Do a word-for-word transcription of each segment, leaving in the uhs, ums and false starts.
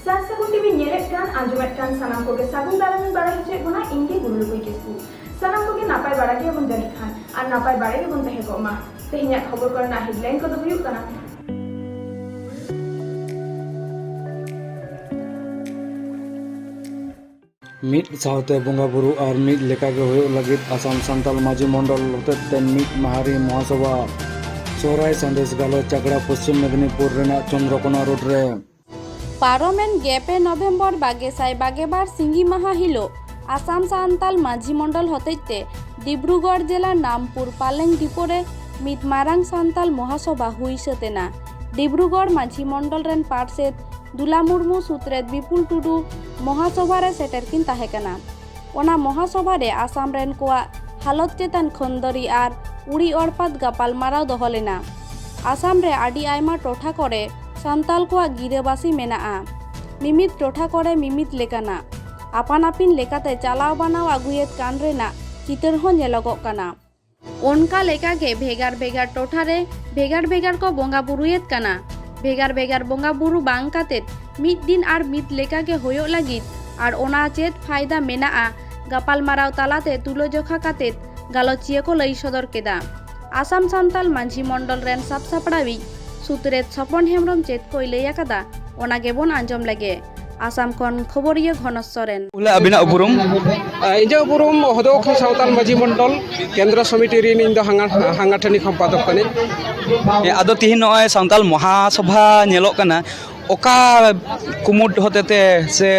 ᱥᱟᱨ ᱥᱟᱹᱜᱩᱱ ᱴᱤᱵᱷᱤ ᱧᱮᱞᱮᱫ ᱠᱟᱱ, ᱟᱸᱡᱚᱢᱮᱫ ᱠᱟᱱ ᱥᱟᱱᱟᱢ ᱠᱚᱜᱮ ᱥᱟᱹᱜᱩᱱ ᱫᱟᱨᱟᱢ ᱤᱧ ᱵᱟᱲᱟᱭ ᱦᱚᱪᱚᱭᱮᱫ ᱵᱚᱱᱟ, ᱤᱧ ᱜᱮ ᱜᱩᱨᱩ ᱞᱩᱠᱩᱭ ᱠᱤᱥᱠᱩ᱾ ᱥᱟᱱᱟᱢ ᱠᱚᱜᱮ ᱱᱟᱯᱟᱭ ᱵᱟᱲᱟ ᱜᱮᱭᱟᱵᱚᱱ ᱡᱟᱹᱱᱤᱡ ᱠᱷᱟᱱ, ᱟᱨ ᱱᱟᱯᱟᱭ ᱵᱟᱲᱟ ᱜᱮᱵᱚᱱ ᱛᱟᱦᱮᱸ ᱠᱚᱜ ᱢᱟ᱾ ᱛᱮᱦᱮᱧᱟᱜ ᱠᱷᱚᱵᱚᱨ ᱠᱚᱨᱮᱱᱟᱜ headline ᱠᱚᱫᱚ ᱦᱩᱭᱩᱜ ᱠᱟᱱᱟ᱾ ᱢᱤᱫ ᱥᱟᱶᱛᱮ ᱵᱚᱸᱜᱟ ᱵᱩᱨᱩ ᱟᱨ ᱢᱤᱫ ᱞᱮᱠᱟᱜᱮ ᱦᱩᱭᱩᱜ ᱞᱟᱹᱜᱤᱫ ᱟᱥᱟᱢ ᱥᱟᱱᱛᱟᱞ ᱢᱟᱹᱡᱷᱤ ᱢᱚᱱᱰᱚᱞ ᱦᱚᱛᱮᱛᱮ ᱢᱤᱫ ᱢᱟᱦᱟᱨᱤ ᱢᱚᱦᱟᱥᱚᱵᱷᱟ᱾ ᱥᱚᱦᱨᱟᱭ ᱥᱟᱸᱫᱮᱥ ᱜᱟᱞᱚᱪ ᱟᱠᱷᱲᱟ ᱯᱚᱥᱪᱤᱢ ᱢᱮᱫᱤᱱᱤᱯᱩᱨ ᱨᱮᱱᱟᱜ ᱪᱚᱱᱫᱨᱚᱠᱳᱱᱟ ᱨᱳᱰ ᱨᱮ᱾ ᱯᱟᱨᱚᱢᱮᱱ ᱜᱮᱞ ᱯᱮ ᱱᱚᱵᱷᱮᱢᱵᱚᱨ ᱵᱟᱜᱮ ᱥᱟᱭ ᱵᱟᱜᱮ ᱵᱟᱨ ᱥᱤᱸᱜᱤ ᱢᱟᱦᱟ ᱦᱤᱞᱳᱜ ᱟᱥᱟᱢ ᱥᱟᱱᱛᱟᱞ ᱢᱟᱹᱡᱷᱤ ᱢᱚᱱᱰᱚᱞ ᱦᱚᱛᱮᱡ ᱛᱮ ᱰᱤᱵᱽᱨᱩᱜᱚᱲ ᱡᱮᱞᱟ ᱱᱟᱢᱯᱩᱨ ᱯᱟᱞᱮᱝ ᱰᱤᱯᱳ ᱨᱮ ᱢᱤᱫ ᱢᱟᱨᱟᱝ ᱥᱟᱱᱛᱟᱞ ᱢᱚᱦᱟᱥᱚᱵᱷᱟ ᱦᱩᱭ ᱥᱟᱹᱛ ᱮᱱᱟ᱾ ᱰᱤᱵᱽᱨᱩᱜᱚᱲ ᱢᱟᱹᱡᱷᱤ ᱢᱚᱱᱰᱚᱞ ᱨᱮᱱ ᱯᱟᱨᱥᱮᱛ ᱫᱩᱞᱟ ᱢᱩᱨᱢᱩ, ᱥᱩᱛᱨᱮᱛ ᱵᱤᱯᱩᱞ ᱴᱩᱰᱩ ᱢᱚᱦᱟᱥᱚᱵᱷᱟ ᱨᱮ ᱥᱮᱴᱮᱨ ᱠᱤᱱ ᱛᱟᱦᱮᱸ ᱠᱟᱱᱟ᱾ ᱚᱱᱟ ᱢᱚᱦᱟᱥᱚᱵᱷᱟ ᱨᱮ ᱟᱥᱟᱢ ᱨᱮᱱ ᱠᱚᱣᱟᱜ ᱦᱟᱞᱚᱛ ᱪᱮᱛᱟᱱ ᱠᱷᱚᱱᱫᱚᱨᱤ ᱟᱨ ᱩᱲᱤ ᱚᱲᱯᱟᱛ ᱜᱟᱯᱟᱞᱢᱟᱨᱟᱣ ᱫᱚᱦᱚ ᱞᱮᱱᱟ᱾ ᱟᱥᱟᱢ ᱨᱮ ᱟᱹᱰᱤ ᱟᱭᱢᱟ ᱴᱚᱴᱷᱟ ᱠᱚᱨᱮ ᱥᱟᱱᱛᱟᱞ ᱠᱚᱣᱟᱜ ᱜᱤᱨᱟᱹᱵᱟᱹᱥᱤ ᱢᱮᱱᱟᱜᱼᱟ᱾ ᱢᱤᱢᱤᱫ ᱴᱚᱴᱷᱟ ᱠᱚᱨᱮ ᱢᱤᱢᱤᱫ ᱞᱮᱠᱟᱱᱟᱜ ᱟᱯᱟᱱ ᱟᱹᱯᱤᱱ ᱞᱮᱠᱟᱛᱮ ᱪᱟᱞᱟᱣ ᱵᱟᱱᱟᱣ ᱟᱹᱜᱩᱭᱮᱫ ᱠᱟᱱ ᱨᱮᱱᱟᱜ ᱪᱤᱛᱟᱹᱨ ᱦᱚᱸ ᱧᱮᱞᱚᱜᱚᱜ ᱠᱟᱱᱟ᱾ ᱚᱱᱠᱟ ᱞᱮᱠᱟᱜᱮ ᱵᱷᱮᱜᱟᱨ ᱵᱷᱮᱜᱟᱨ ᱴᱚᱴᱷᱟ ᱨᱮ ᱵᱷᱮᱜᱟᱨ ᱵᱷᱮᱜᱟᱨ ᱠᱚ ᱵᱚᱸᱜᱟ ᱵᱩᱨᱩᱭᱮᱫ ᱠᱟᱱᱟ᱾ ᱵᱷᱮᱜᱟᱨ ᱵᱷᱮᱜᱟᱨ ᱵᱚᱸᱜᱟ ᱵᱩᱨᱩ ᱵᱟᱝ ᱠᱟᱛᱮᱫ ᱢᱤᱫ ᱫᱤᱱ ᱟᱨ ᱢᱤᱫ ᱞᱮᱠᱟᱜᱮ ᱦᱩᱭᱩᱜ ᱞᱟᱹᱜᱤᱫ ᱟᱨ ᱚᱱᱟ ᱪᱮᱫ ᱯᱷᱟᱭᱫᱟ ᱢᱮᱱᱟᱜᱼᱟ, ᱜᱟᱯᱟᱞᱢᱟᱨᱟᱣ ᱛᱟᱞᱟᱛᱮ ᱛᱩᱞᱟᱹᱡᱚᱠᱷᱟ ᱠᱟᱛᱮᱫ ᱜᱟᱞᱚᱪᱤᱭᱟᱹ ᱠᱚ ᱞᱟᱹᱭ ᱥᱚᱫᱚᱨ ᱠᱮᱫᱟ᱾ ᱟᱥᱟᱢ ᱥᱟᱱᱛᱟᱞ ᱢᱟᱹᱡᱷᱤ ᱢᱚᱱᱰᱚᱞ ᱨᱮᱱ ᱥᱟᱵ ᱥᱟᱯᱲᱟᱣᱤᱡ ᱥᱩᱛᱨᱮᱛ ᱥᱚᱯᱚᱱ ᱦᱮᱢᱵᱨᱚᱢ ᱪᱮᱫ ᱠᱚᱭ ᱞᱟᱹᱭ ᱟᱠᱟᱫᱟ, ᱚᱱᱟ ᱜᱮᱵᱚᱱ ᱟᱸᱡᱚᱢ ᱞᱮᱜᱮ᱾ ᱟᱥᱟᱢ ᱠᱷᱚᱱ ᱠᱷᱚᱵᱚᱨᱤᱭᱟᱹ ᱜᱷᱚᱱᱚᱥ ᱥᱚᱨᱮᱱ᱾ ᱵᱚᱞᱮ ᱟᱹᱵᱤᱱᱟᱜ ᱩᱯᱨᱩᱢ? ᱟ, ᱤᱧᱟᱹᱜ ᱩᱯᱨᱩᱢ ᱦᱚᱫᱚ ᱠᱷᱚᱱ ᱥᱟᱶᱛᱟᱞ ᱢᱟᱹᱡᱷᱤ ᱢᱚᱱᱰᱚᱞ ᱠᱮᱱᱫᱨᱚ ᱥᱚᱢᱤᱛᱤ ᱨᱤᱱ ᱤᱧ ᱫᱚ ᱦᱟᱝᱜᱟ-, ᱦᱟᱝᱜᱟᱴᱷᱟᱹᱱᱤ ᱥᱚᱢᱯᱟᱫᱚᱠ ᱠᱟᱹᱱᱟᱹᱧ᱾ ᱦᱮᱸ, ᱟᱫᱚ ᱛᱤᱦᱤᱧ ᱱᱚᱜᱼᱚᱭ ᱥᱟᱱᱛᱟᱞ ᱢᱚᱦᱟᱥᱚᱵᱷᱟ ᱧᱮᱞᱚᱜ ᱠᱟᱱᱟ, ᱚᱠᱟ ᱠᱩᱢᱩᱴ ᱦᱚᱛᱮᱛᱮ ᱥᱮ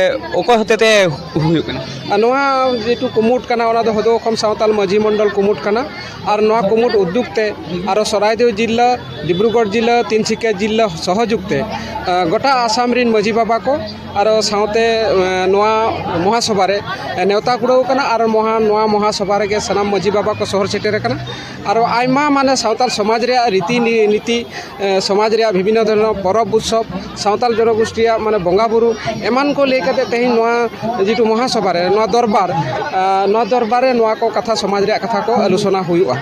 ᱚᱠᱚᱭ ᱦᱚᱛᱮᱛᱮ ᱦᱩᱭᱩᱜ ᱠᱟᱱᱟ? ᱟᱨ ᱱᱚᱣᱟ ᱡᱮᱦᱮᱛᱩ ᱠᱩᱢᱩᱴ ᱠᱟᱱᱟ, ᱚᱱᱟ ᱫᱚ ᱦᱚᱫᱚ ᱠᱷᱚᱱ ᱥᱟᱶᱛᱟᱞ ᱢᱟᱹᱡᱷᱤ ᱢᱚᱱᱰᱚᱞ ᱠᱩᱢᱩᱴ ᱠᱟᱱᱟ᱾ ᱟᱨ ᱱᱚᱣᱟ ᱠᱩᱢᱩᱴ ᱩᱫᱽᱫᱳᱜᱽ ᱛᱮ ᱟᱨᱚ ᱥᱚᱨᱟᱭᱫᱮᱣ ᱡᱤᱞᱞᱟᱹ, ᱰᱤᱵᱽᱨᱩᱜᱚᱲ ᱡᱤᱞᱞᱟᱹ, ᱛᱤᱱᱥᱤᱠᱭᱟ ᱡᱤᱞᱞᱟᱹ ᱥᱚᱦᱚᱡᱳᱜᱽ ᱛᱮ, ᱟ, ᱜᱚᱴᱟ ᱟᱥᱟᱢ ᱨᱤᱱ ᱢᱟᱹᱡᱷᱤ ᱵᱟᱵᱟ ᱠᱚ ᱟᱨᱚ ᱥᱟᱶᱛᱮ, ᱟ, ᱱᱚᱣᱟ ᱢᱚᱦᱟᱥᱚᱵᱷᱟ ᱨᱮ ᱱᱮᱣᱛᱟ ᱠᱩᱲᱟᱹᱣ ᱠᱟᱱᱟ᱾ ᱟᱨ ᱢᱚᱦᱟ-, ᱱᱚᱣᱟ ᱢᱚᱦᱟᱥᱚᱵᱷᱟ ᱨᱮᱜᱮ ᱥᱟᱱᱟᱢ ᱢᱟᱹᱡᱷᱤ ᱵᱟᱵᱟ ᱠᱚ ᱥᱚᱦᱚᱨ ᱥᱮᱴᱮᱨ ᱟᱠᱟᱱᱟ᱾ ᱟᱨᱚ ᱟᱭᱢᱟ, ᱢᱟᱱᱮ, ᱥᱟᱶᱛᱟᱞ ᱥᱚᱢᱟᱡᱽ ᱨᱮᱭᱟᱜ ᱨᱤᱛᱤ ᱱᱤ-, ᱱᱤᱛᱤ, ᱮ, ᱥᱚᱢᱟᱡᱽ ᱨᱮᱭᱟᱜ ᱵᱤᱵᱷᱤᱱᱱᱚ ᱫᱷᱚᱨᱚᱱ ᱯᱚᱨᱚᱵᱽ ᱩᱛᱥᱚᱵᱽ, ᱥᱟᱶᱛᱟᱞ ᱡᱚᱱᱚᱜᱳᱥᱴᱤᱭᱟᱜ, ᱢᱟᱱᱮ, ᱵᱚᱸᱜᱟ ᱵᱩᱨᱩ ᱮᱢᱟᱱ ᱠᱚ ᱞᱟᱹᱭ ᱠᱟᱛᱮ ᱛᱮᱦᱮᱧ ᱱᱚᱣᱟ ᱡᱮᱦᱮᱛᱩ ᱢᱚᱦᱟᱥᱚᱵᱷᱟ ᱨᱮ, ᱱᱚᱣᱟ ᱫᱚᱨᱵᱟᱨ, ᱟ, ᱱᱚᱣᱟ ᱫᱚᱨᱵᱟᱨ ᱨᱮ ᱱᱚᱣᱟ ᱠᱚ ᱠᱟᱛᱷᱟ, ᱥᱚᱢᱟᱡᱽ ᱨᱮᱭᱟᱜ ᱠᱟᱛᱷᱟ ᱠᱚ ᱟᱞᱳᱪᱚᱱᱟ ᱦᱩᱭᱩᱜᱼᱟ᱾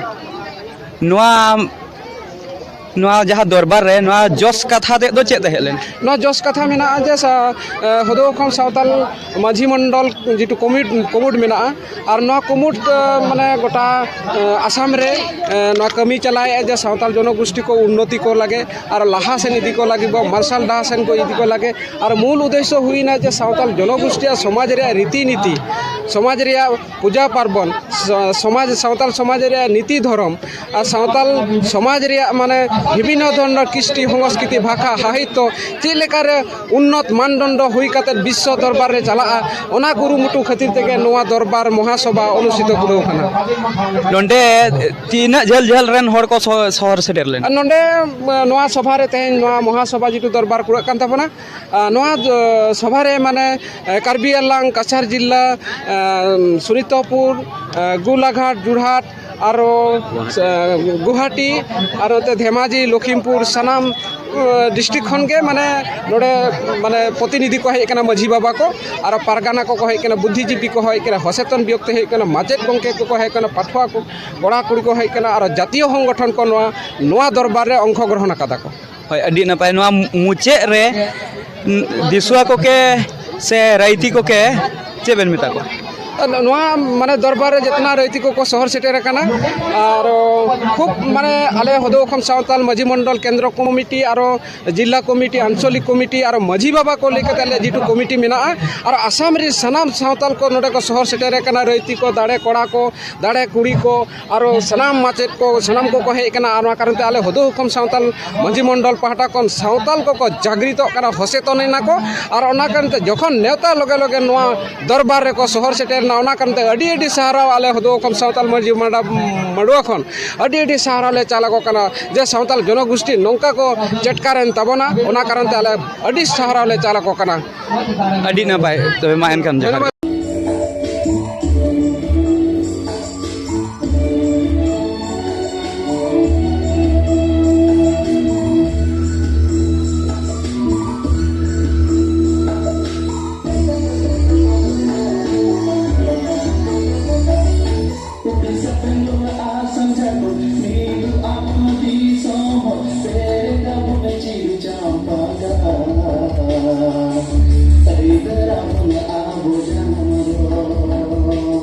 ᱱᱚᱣᱟ ᱱᱚᱣᱟ ᱡᱟᱦᱟᱸ ᱫᱚᱨᱵᱟᱨ ᱨᱮ ᱱᱚᱣᱟ ᱡᱚᱥ ᱠᱟᱛᱷᱟ ᱛᱮᱫ ᱫᱚ ᱪᱮᱫ ᱛᱟᱦᱮᱸ ᱞᱮᱱᱟ? ᱱᱚᱣᱟ ᱡᱚᱥ ᱠᱟᱛᱷᱟ ᱢᱮᱱᱟᱜᱼᱟ ᱡᱮ ᱥᱟ-, ᱮ, ᱦᱩᱫᱩᱲ ᱠᱷᱚᱱ ᱥᱟᱶᱛᱟᱞ ᱢᱟᱹᱡᱷᱤ ᱢᱚᱱᱰᱚᱞ ᱡᱮᱴᱩ ᱠᱚᱢᱤᱴ-, ᱠᱚᱢᱩᱴ ᱢᱮᱱᱟᱜᱼᱟ, ᱟᱨ ᱱᱚᱣᱟ ᱠᱚᱢᱩᱴ, ᱮ, ᱢᱟᱱᱮ ᱜᱚᱴᱟ, ᱮ, ᱟᱥᱟᱢ ᱨᱮ, ᱮ, ᱱᱚᱣᱟ ᱠᱟᱹᱢᱤ ᱪᱟᱞᱟᱣᱮᱫᱼᱟ ᱡᱮ ᱥᱟᱶᱛᱟᱞ ᱡᱚᱱᱚᱜᱳᱥᱴᱤ ᱠᱚ ᱩᱱᱱᱚᱛᱤ ᱠᱚ ᱞᱟᱹᱜᱤᱫ ᱟᱨ ᱞᱟᱦᱟ ᱥᱮᱱ ᱤᱫᱤ ᱠᱚ ᱞᱟᱹᱜᱤᱫ, ᱵᱚ ᱢᱟᱨᱥᱟᱞ ᱰᱟᱦᱟᱨ ᱥᱮᱱ ᱠᱚ ᱤᱫᱤ ᱠᱚ ᱞᱟᱹᱜᱤᱫ᱾ ᱟᱨ ᱢᱩᱞ ᱩᱫᱽᱫᱮᱥᱥᱚ ᱦᱩᱭᱱᱟ ᱡᱮ ᱥᱟᱶᱛᱟᱞ ᱡᱚᱱᱚᱜᱳᱥᱴᱤᱭᱟᱜ ᱥᱚᱢᱟᱡᱽ ᱨᱮᱭᱟᱜ ᱨᱤᱛᱤ ᱱᱤᱛᱤ, ᱥᱚᱢᱟᱡᱽ ᱨᱮᱭᱟᱜ ᱯᱩᱡᱟ ᱯᱟᱨᱵᱚᱱ, ᱥᱚ-, ᱥᱚᱢᱟᱡᱽ, ᱥᱟᱶᱛᱟᱞ ᱥᱚᱢᱟᱡᱽ ᱨᱮᱭᱟᱜ ᱱᱤᱛᱤ ᱫᱷᱚᱨᱚᱢ, ᱟᱨ ᱥᱟᱶᱛᱟᱞ ᱥᱚᱢᱟᱡᱽ ᱨᱮᱭᱟᱜ ᱢᱟᱱᱮ ᱵᱤᱵᱷᱤᱱᱱᱚ ᱫᱷᱚᱨᱚᱱ ᱠᱨᱤᱥᱴᱤ, ᱥᱚᱝᱥᱠᱨᱤᱛᱤ, ᱵᱷᱟᱠᱷᱟ, ᱥᱟᱦᱤᱛᱛᱚ ᱪᱮᱫ ᱞᱮᱠᱟᱨᱮ ᱩᱱᱱᱚᱛ ᱢᱟᱱᱫᱚᱱᱰᱚ ᱦᱩᱭ ᱠᱟᱛᱮ ᱵᱤᱥᱥᱚ ᱫᱚᱨᱵᱟᱨ ᱨᱮ ᱪᱟᱞᱟᱜᱼᱟ, ᱚᱱᱟ ᱠᱩᱨᱩᱢᱩᱴᱩ ᱠᱷᱟᱹᱛᱤᱨ ᱛᱮᱜᱮ ᱱᱚᱣᱟ ᱫᱚᱨᱵᱟᱨ ᱢᱚᱦᱟᱥᱚᱵᱷᱟ ᱚᱱᱩᱥᱴᱷᱤᱛᱚ ᱠᱩᱨᱟᱹᱣ ᱠᱟᱱᱟ᱾ ᱱᱚᱰᱮ ᱛᱤᱱᱟᱹᱜ ᱡᱷᱟᱹᱞ ᱡᱷᱟᱹᱞ ᱨᱮᱱ ᱦᱚᱲ ᱠᱚ ᱥᱚ-, ᱥᱚᱦᱚᱨ ᱥᱮᱴᱮᱨ ᱞᱮᱱᱟ? ᱟᱨ ᱱᱚᱰᱮ, ᱱᱚᱣᱟ ᱥᱚᱵᱷᱟ ᱨᱮ ᱛᱮᱦᱮᱧ ᱱᱚᱣᱟ ᱢᱚᱦᱟᱥᱚᱵᱷᱟ ᱡᱮᱴᱩ ᱫᱚᱨᱵᱟᱨ ᱠᱩᱲᱟᱹᱜ ᱠᱟᱱ ᱛᱟᱵᱚᱱᱟ, ᱟᱨ ᱱᱚᱣᱟ, ᱟᱸ, ᱥᱚᱵᱷᱟ ᱨᱮ ᱢᱟᱱᱮ, ᱟᱸ, ᱠᱟᱨᱵᱤ ᱟᱝᱞᱟᱝ, ᱠᱟᱪᱷᱟᱨ ᱡᱤᱞᱟ, ᱟᱸ, ᱥᱩᱱᱤᱛᱚᱯᱩᱨ, ᱟᱸ, ᱜᱳᱞᱟᱜᱷᱟᱴ, ᱡᱳᱨᱦᱟᱴ, ᱟᱨᱚ, ᱟᱸ, ᱜᱩᱣᱟᱦᱟᱴᱤ, ᱟᱨ ᱱᱚᱛᱮ ᱫᱷᱮᱢᱟᱡᱤ, ᱞᱚᱠᱷᱤᱢᱯᱩᱨ, ᱥᱟᱱᱟᱢ, ᱟᱸ, ᱰᱤᱥᱴᱨᱤᱠᱴ ᱠᱷᱚᱱ ᱜᱮ ᱢᱟᱱᱮ ᱱᱚᱰᱮ ᱢᱟᱱᱮ ᱯᱨᱚᱛᱤᱱᱤᱫᱷᱤ ᱠᱚ ᱦᱮᱡ ᱟᱠᱟᱱᱟ, ᱢᱟᱹᱡᱷᱤ ᱵᱟᱵᱟ ᱠᱚ, ᱟᱨᱚ ᱯᱟᱨᱜᱟᱱᱟ ᱠᱚᱠᱚ ᱦᱮᱡ ᱟᱠᱟᱱᱟ, ᱵᱩᱫᱽᱫᱷᱤᱡᱤᱵᱤ ᱠᱚ ᱦᱮᱡ ᱟᱠᱟᱱᱟ, ᱥᱚᱪᱮᱛᱚᱱ ᱵᱮᱠᱛᱤ ᱦᱮᱡ ᱟᱠᱟᱱᱟ, ᱢᱟᱪᱮᱫ ᱜᱚᱢᱠᱮ ᱠᱚᱠᱚ ᱦᱮᱡ ᱟᱠᱟᱱᱟ, ᱯᱟᱹᱴᱷᱩᱣᱟᱹ ᱠᱚ, ᱠᱚᱲᱟ ᱠᱩᱲᱤ ᱠᱚ ᱦᱮᱡ ᱟᱠᱟᱱᱟ, ᱟᱨᱚ ᱡᱟᱛᱤᱭᱚ ᱥᱚᱝᱜᱚᱴᱷᱚᱱ ᱠᱚ ᱱᱚᱣᱟ, ᱱᱚᱣᱟ ᱫᱚᱨᱵᱟᱨ ᱨᱮ ᱚᱝᱥᱚᱜᱨᱚᱦᱚᱱ ᱟᱠᱟᱫᱟ ᱠᱚ᱾ ᱦᱳᱭ, ᱟᱹᱰᱤ ᱱᱟᱯᱟᱭ᱾ ᱱᱚᱣᱟ ᱢᱩᱪᱟᱹᱫ ᱨᱮ, ᱩᱸ, ᱫᱤᱥᱩᱣᱟ ᱠᱚᱜᱮ ᱥᱮ ᱨᱟᱭᱛᱤ ᱠᱚᱜᱮ ᱪᱮᱫ ᱵᱮᱱ ᱢᱮᱛᱟ ᱠᱚᱣᱟ? ᱱᱚᱣᱟ ᱢᱟᱱᱮ ᱫᱚᱨᱵᱟᱨ ᱨᱮ ᱡᱮᱛᱱᱟ ᱨᱟᱭᱛᱤ ᱠᱚᱠᱚ ᱥᱚᱦᱚᱨ ᱥᱮᱴᱮᱨ ᱟᱠᱟᱱᱟ, ᱟᱨ ᱠᱷᱩᱵ ᱢᱟᱱᱮ ᱟᱞᱮ ᱦᱩᱫᱩᱲ ᱠᱷᱚᱱ ᱥᱟᱶᱛᱟᱞ ᱢᱟᱹᱡᱷᱤ ᱢᱚᱱᱰᱚᱞ ᱠᱮᱱᱫᱨᱚ ᱠᱚᱢᱤᱴᱤ, ᱟᱨᱚ ᱡᱤᱞᱟ ᱠᱚᱢᱤᱴᱤ, ᱟᱧᱪᱚᱞᱤᱠ ᱠᱚᱢᱤᱴᱤ, ᱟᱨᱚ ᱢᱟᱹᱡᱷᱤ ᱵᱟᱵᱟ ᱠᱚ ᱞᱟᱹᱭ ᱠᱟᱛᱮ ᱟᱞᱮ ᱡᱮᱴᱩ ᱠᱚᱢᱤᱴᱤ ᱢᱮᱱᱟᱜᱼᱟ, ᱟᱨ ᱟᱥᱟᱢ ᱨᱮ ᱥᱟᱱᱟᱢ ᱥᱟᱶᱛᱟᱞ ᱠᱚ ᱱᱚᱰᱮ ᱠᱚ ᱥᱚᱦᱚᱨ ᱥᱮᱴᱮᱨ ᱟᱠᱟᱱᱟ, ᱨᱟᱭᱛᱤ ᱠᱚ, ᱫᱟᱲᱮ ᱠᱚᱲᱟ ᱠᱚ, ᱫᱟᱲᱮ ᱠᱩᱲᱤ ᱠᱚ, ᱟᱨᱚ ᱥᱟᱱᱟᱢ ᱢᱟᱪᱮᱫ ᱠᱚ, ᱥᱟᱱᱟᱢ ᱠᱚᱠᱚ ᱦᱮᱡ ᱟᱠᱟᱱᱟ᱾ ᱟᱨ ᱱᱚᱣᱟ ᱠᱟᱨᱚᱱ ᱛᱮ ᱟᱞᱮ ᱦᱩᱫᱩᱲ ᱦᱩᱠᱩᱢ ᱥᱟᱶᱛᱟᱞ ᱢᱟᱹᱡᱷᱤ ᱢᱚᱱᱰᱚᱞ ᱯᱟᱦᱴᱟ ᱠᱷᱚᱱ ᱥᱟᱶᱛᱟᱞ ᱠᱚᱠᱚ ᱡᱟᱜᱽᱨᱤᱛᱚᱜ ᱠᱟᱱᱟ, ᱦᱚᱥᱮᱛᱚᱱ ᱮᱱᱟ ᱠᱚ᱾ ᱟᱨ ᱚᱱᱟ ᱠᱟᱨᱚᱱ ᱛᱮ ᱡᱚᱠᱷᱚᱱ ᱱᱮᱣᱛᱟ ᱞᱚᱜᱮ ᱞᱚᱜᱮ ᱱᱚᱣᱟ ᱫᱚᱨᱵᱟᱨ ᱨᱮᱠᱚ ᱥᱚᱦᱚᱨ ᱥᱮᱴᱮᱨ ᱮᱱᱟ, ᱚᱱᱟ ᱠᱟᱨᱚᱱ ᱛᱮ ᱟᱹᱰᱤ ᱟᱹᱰᱤ ᱥᱟᱨᱦᱟᱣ ᱟᱞᱮ ᱦᱩᱫᱩᱲ ᱦᱩᱠᱩᱢ ᱥᱟᱶᱛᱟᱞ ᱢᱟᱹᱡᱷᱤ ᱢᱟᱰᱟ-, ᱢᱟᱰᱣᱟ ᱠᱷᱚᱱ ᱟᱹᱰᱤ ᱟᱹᱰᱤ ᱥᱟᱨᱦᱟᱣ ᱞᱮ ᱪᱟᱞ ᱟᱠᱚ ᱠᱟᱱᱟ ᱡᱮ ᱥᱟᱶᱛᱟᱞ ᱡᱚᱱᱚᱜᱳᱥᱴᱤ ᱱᱚᱝᱠᱟ ᱠᱚ ᱪᱮᱴᱠᱟᱨᱮᱱ ᱛᱟᱵᱚᱱᱟ, ᱚᱱᱟ ᱠᱟᱨᱚᱱ ᱛᱮ ᱟᱞᱮ ᱟᱹᱰᱤ ᱥᱟᱨᱦᱟᱣ ᱞᱮ ᱪᱟᱞ ᱟᱠᱚ ᱠᱟᱱᱟ᱾ ᱟᱹᱰᱤ ᱱᱟᱯᱟᱭ᱾ ᱛᱚᱵᱮ ᱢᱟ ᱮᱱᱠᱷᱟᱱ ᱡᱚᱦᱟᱨ᱾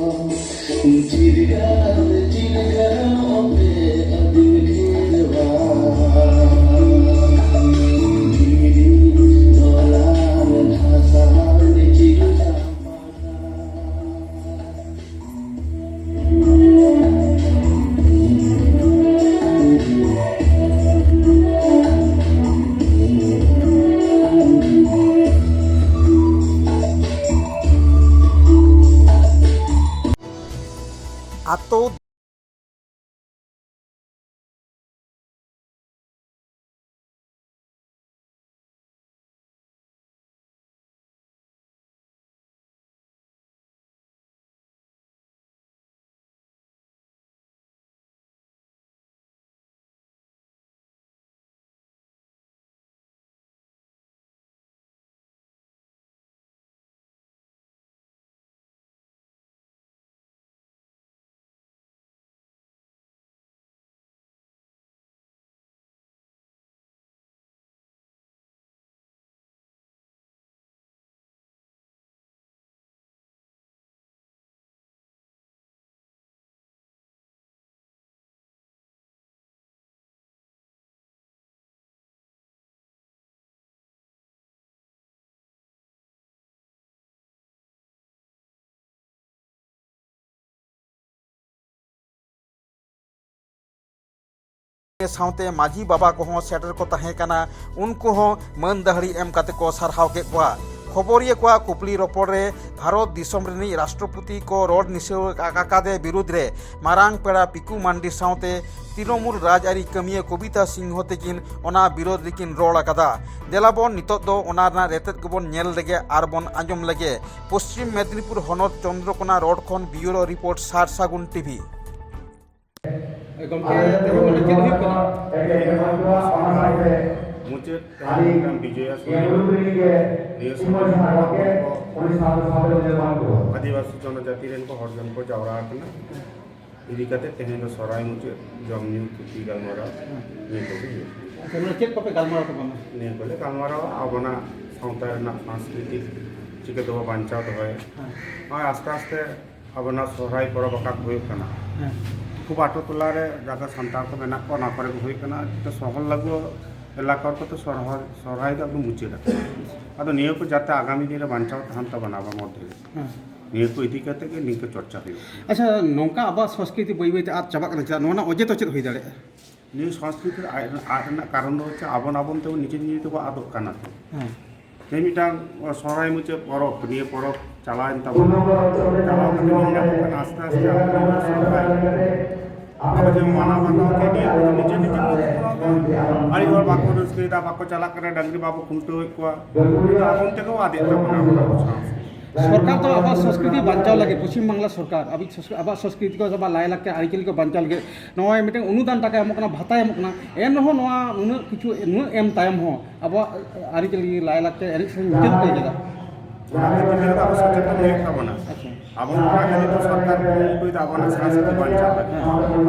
ᱛᱚ ᱥᱟᱶᱛᱮ ᱢᱟᱹᱡᱷᱤ ᱵᱟᱵᱟ ᱠᱚᱦᱚᱸ ᱥᱮᱴᱮᱨ ᱠᱚ ᱛᱟᱦᱮᱸ ᱠᱟᱱᱟ᱾ ᱩᱱᱠᱩ ᱦᱚᱸ ᱢᱟᱹᱱ ᱫᱟᱹᱦᱲᱤ ᱮᱢ ᱠᱟᱛᱮ ᱠᱚ ᱥᱟᱨᱦᱟᱣ ᱠᱮᱫ ᱠᱚᱣᱟ᱾ ᱠᱷᱚᱵᱚᱨᱤᱭᱟᱹ ᱠᱚᱣᱟᱜ ᱠᱩᱠᱞᱤ ᱨᱚᱯᱚᱲ ᱨᱮ ᱵᱷᱟᱨᱚᱛ ᱫᱤᱥᱚᱢ ᱨᱤᱱᱤᱡ ᱨᱟᱥᱴᱨᱚᱯᱚᱛᱤ ᱠᱚ ᱨᱚᱲ ᱱᱤᱥᱟᱹᱣ ᱟᱠᱟᱫᱮ ᱵᱤᱨᱩᱫᱽ ᱨᱮ ᱢᱟᱨᱟᱝ ᱯᱮᱲᱟ ᱯᱤᱠᱩ ᱢᱟᱱᱰᱤ ᱥᱟᱶᱛᱮ ᱛᱨᱤᱱᱚᱢᱩᱞ ᱨᱟᱡᱽᱟᱹᱨᱤ ᱠᱟᱹᱢᱤᱭᱟᱹ ᱠᱚᱵᱤᱛᱟ ᱥᱤᱝᱦᱚ ᱛᱤᱠᱤᱱ ᱚᱱᱟ ᱵᱤᱨᱩᱫᱽ ᱨᱮᱠᱤᱱ ᱨᱚᱲ ᱟᱠᱟᱫᱟ᱾ ᱫᱮᱞᱟᱵᱚᱱ ᱱᱤᱛᱚᱜ ᱫᱚ ᱚᱱᱟ ᱨᱮᱱᱟᱜ ᱨᱮᱛᱮᱫ ᱜᱮᱵᱚᱱ ᱧᱮᱞ ᱞᱮᱜᱮ ᱟᱨ ᱵᱚᱱ ᱟᱸᱡᱚᱢ ᱞᱮᱜᱮ᱾ ᱯᱚᱥᱪᱤᱢ ᱢᱮᱫᱽᱱᱤᱯᱩᱨ ᱦᱚᱱᱚᱛ ᱪᱚᱱᱫᱨᱚᱠᱳᱱᱟ ᱨᱳᱰ ᱠᱷᱚᱱ ᱵᱤᱭᱩᱨᱳ ᱨᱤᱯᱳᱨᱴ ᱥᱟᱨ ᱥᱟᱹᱜᱩᱱ ᱴᱤᱵᱷᱤ᱾ ᱜᱚᱢᱠᱮ, ᱛᱮᱦᱮᱧ ᱱᱚᱰᱮ ᱪᱮᱫ ᱦᱩᱭᱩᱜ ᱠᱟᱱᱟ? ᱢᱩᱪᱟᱹᱫ ᱛᱮᱦᱮᱧ ᱢᱤᱫᱴᱟᱝ ᱵᱤᱡᱚᱭᱟ ᱥᱚᱢᱤᱞᱚᱱᱤ᱾ ᱱᱤᱭᱟᱹ ᱥᱚᱢᱤᱞᱚᱱᱤ ᱨᱮ ᱟᱹᱫᱤᱵᱟᱹᱥᱤ ᱡᱚᱱᱚᱡᱟᱹᱛᱤ ᱨᱮᱱ ᱠᱚ ᱦᱚᱲ ᱡᱚᱱ ᱠᱚ ᱡᱟᱣᱨᱟ ᱟᱠᱟᱱᱟ᱾ ᱤᱫᱤ ᱠᱟᱛᱮ ᱛᱮᱦᱮᱧ ᱫᱚ ᱥᱚᱨᱦᱟᱭ ᱢᱩᱪᱟᱹᱫ ᱡᱚᱢ ᱧᱩ ᱛᱷᱩᱛᱤ ᱜᱟᱞᱢᱟᱨᱟᱣ ᱱᱤᱭᱟᱹ ᱠᱚᱜᱮ ᱦᱩᱭᱩᱜ ᱠᱟᱱᱟ᱾ ᱟᱪᱪᱷᱟ, ᱱᱚᱰᱮ ᱪᱮᱫ ᱠᱚᱯᱮ ᱜᱟᱞᱢᱟᱨᱟᱣ ᱛᱟᱵᱚᱱᱟ? ᱱᱤᱭᱟᱹ ᱠᱚᱞᱮ ᱜᱟᱞᱢᱟᱨᱟᱣᱟ ᱟᱵᱚᱱᱟᱜ ᱥᱟᱶᱛᱟ ᱨᱮᱱᱟᱜ ᱥᱟᱝᱥᱠᱨᱤᱛᱤᱠ ᱪᱤᱠᱟᱹ ᱛᱮᱵᱚ ᱵᱟᱧᱪᱟᱣ ᱫᱚᱦᱚᱭᱟ᱾ ᱦᱮᱸ᱾ ᱱᱚᱜᱼᱚᱭ ᱟᱥᱛᱮ ᱟᱥᱛᱮ ᱟᱵᱚᱱᱟᱜ ᱥᱚᱦᱨᱟᱭ ᱯᱚᱨᱚᱵᱽ ᱟᱠᱟᱫ ᱦᱩᱭᱩᱜ ᱠᱟᱱᱟ᱾ ᱦᱮᱸ᱾ ᱠᱷᱩᱵ ᱟᱛᱳ ᱴᱚᱞᱟ ᱨᱮ ᱡᱟᱦᱟᱸ ᱥᱟᱱᱛᱟᱲ ᱠᱚ ᱢᱮᱱᱟᱜ ᱠᱚᱣᱟ, ᱚᱱᱟ ᱠᱚᱨᱮ ᱜᱮ ᱦᱩᱭᱩᱜ ᱠᱟᱱᱟ᱾ ᱛᱚ ᱥᱚᱦᱚᱨ ᱞᱟᱹᱜᱩ ᱮᱞᱟᱠᱟ ᱠᱚᱫᱚ ᱥᱚᱦᱨᱟᱭ, ᱥᱚᱦᱨᱟᱭ ᱫᱚ ᱟᱫᱚ ᱢᱩᱪᱟᱹᱫ ᱟᱠᱟᱱᱟ᱾ ᱟᱫᱚ ᱱᱤᱭᱟᱹ ᱠᱚ ᱡᱟᱛᱮ ᱟᱜᱟᱢᱤ ᱫᱤᱱ ᱨᱮ ᱵᱟᱧᱪᱟᱣ ᱛᱟᱦᱮᱱ ᱛᱟᱵᱚᱱᱟ ᱟᱵᱚ ᱢᱚᱫᱽᱫᱷᱮ ᱨᱮ᱾ ᱦᱮᱸ᱾ ᱱᱤᱭᱟᱹ ᱠᱚ ᱤᱫᱤ ᱠᱟᱛᱮ ᱜᱮ ᱱᱤᱝᱠᱟᱹ ᱪᱚᱨᱪᱟ ᱦᱩᱭᱩᱜ ᱠᱟᱱᱟ᱾ ᱟᱪᱪᱷᱟ, ᱱᱚᱝᱠᱟ ᱟᱵᱚᱣᱟᱜ ᱥᱚᱝᱥᱠᱨᱤᱛᱤ ᱵᱟᱹᱭ ᱵᱟᱹᱭ ᱛᱮ ᱟᱫ ᱪᱟᱵᱟᱜ ᱠᱟᱱᱟ, ᱪᱮᱫᱟᱜ? ᱱᱚᱣᱟ ᱨᱮᱱᱟᱜ ᱚᱡᱮ ᱫᱚ ᱪᱮᱫ ᱦᱩᱭ ᱫᱟᱲᱮᱭᱟᱜᱼᱟ? ᱱᱤᱭᱟᱹ ᱥᱚᱝᱥᱠᱨᱤᱛᱤ ᱟᱫ, ᱟᱫ ᱨᱮᱱᱟᱜ ᱠᱟᱨᱚᱱ ᱫᱚ ᱦᱚᱪᱪᱷᱮ ᱟᱵᱚᱱ ᱟᱵᱚᱱ ᱛᱮᱵᱚᱱ ᱱᱤᱡᱮ ᱱᱤᱡᱮ ᱛᱮᱵᱚᱱ ᱟᱫᱚᱜ ᱠᱟᱱᱟ ᱛᱚ᱾ ᱦᱮᱸ᱾ ᱱᱤᱭᱟᱹ ᱢᱤᱫᱴᱟᱝ ᱥᱚᱦᱨᱟᱭ ᱢᱩᱪᱟᱹᱫ ᱯᱚᱨᱚᱵᱽ, ᱱᱤᱭᱟᱹ ᱯᱚᱨᱚᱵᱽ ᱪᱟᱞᱟᱣᱮᱱ ᱛᱟᱵᱚᱱᱟ᱾ ᱪᱟᱞᱟᱣ ᱠᱟᱛᱮ ᱧᱮᱞ ᱧᱟᱢᱚᱜ ᱠᱟᱱᱟ, ᱟᱥᱛᱮ ᱟᱥᱛᱮ ᱟᱵᱚ ᱱᱚᱣᱟ ᱥᱚᱦᱨᱟᱭ ᱟᱵᱚ ᱡᱮ ᱢᱟᱱᱟᱣ ᱵᱟᱛᱟᱣ ᱠᱮᱫ, ᱱᱤᱭᱟᱹ ᱠᱚᱫᱚ ᱱᱤᱡᱮ ᱱᱤᱡᱮ ᱢᱚᱫᱽᱫᱷᱮ ᱠᱷᱚᱱᱟᱜ ᱫᱚ ᱟᱹᱰᱤ ᱦᱚᱲ ᱵᱟᱠᱚ ᱨᱟᱹᱥᱠᱟᱹᱭᱮᱫᱟ, ᱵᱟᱠᱚ ᱪᱟᱞᱟᱜ ᱠᱟᱱᱟ, ᱰᱟᱹᱝᱨᱤ ᱵᱟᱵᱚ ᱠᱷᱩᱱᱴᱟᱹᱣᱮᱫ ᱠᱚᱣᱟ, ᱟᱵᱚ ᱛᱮᱜᱮ ᱟᱫᱮᱜ ᱛᱟᱵᱚᱱᱟ ᱟᱵᱚ ᱥᱟᱶ᱾ ᱥᱚᱨᱠᱟᱨ ᱫᱚ ᱟᱵᱚᱣᱟᱜ ᱥᱚᱝᱥᱠᱨᱤᱛᱤ ᱵᱟᱧᱪᱟᱣ ᱞᱟᱹᱜᱤᱫ, ᱯᱚᱪᱷᱤᱢ ᱵᱟᱝᱞᱟ ᱥᱚᱨᱠᱟᱨ ᱟᱵᱚ ᱥᱚᱝᱥ-, ᱟᱵᱚᱣᱟᱜ ᱥᱚᱝᱥᱠᱨᱤᱛᱤ ᱠᱚ, ᱟᱵᱚᱣᱟᱜ ᱞᱟᱭᱼᱞᱟᱠᱪᱟᱨ ᱟᱹᱨᱤᱪᱟᱹᱞᱤ ᱠᱚ ᱵᱟᱧᱪᱟᱣ ᱞᱟᱹᱜᱤᱫ ᱱᱚᱜᱼᱚᱭ ᱢᱤᱫᱴᱮᱱ ᱚᱱᱩᱫᱟᱱ ᱴᱟᱠᱟᱭ ᱮᱢᱚᱜ ᱠᱟᱱᱟ, ᱵᱷᱟᱛᱟᱭ ᱮᱢᱚᱜ ᱠᱟᱱᱟ᱾ ᱮᱱ ᱨᱮᱦᱚᱸ ᱱᱚᱣᱟ ᱱᱩᱱᱟᱹᱜ ᱠᱤᱪᱷᱩ, ᱱᱩᱱᱟᱹᱜ ᱮᱢ ᱛᱟᱭᱚᱢ ᱦᱚᱸ ᱟᱵᱚᱣᱟᱜ ᱟᱹᱨᱤᱪᱟᱹᱞᱤ, ᱞᱟᱭᱼᱞᱟᱠᱪᱟᱨ, ᱮᱱᱮᱡ ᱥᱮᱨᱮᱧ ᱢᱩᱪᱟᱹᱫ ᱩᱛᱟᱹᱨ ᱠᱮᱫᱟ᱾ ᱚᱱᱟ ᱠᱷᱟᱹᱛᱤᱨ ᱛᱮ ᱟᱵᱚ ᱥᱚᱪᱮᱛᱚᱱ ᱦᱩᱭᱩᱜ ᱛᱟᱵᱚᱱᱟ᱾ ᱟᱪᱪᱷᱟ᱾ ᱟᱵᱚ ᱚᱱᱟ ᱠᱷᱟᱹᱛᱤᱨ ᱛᱮ ᱥᱚᱨᱠᱟᱨ ᱠᱩᱨᱩᱢᱩᱴᱩᱭᱮᱫᱟ ᱟᱵᱚᱱᱟᱜ ᱥᱚᱝᱥᱠᱨᱤᱛᱤ ᱵᱟᱧᱪᱟᱣ ᱞᱟᱹᱜᱤᱫ᱾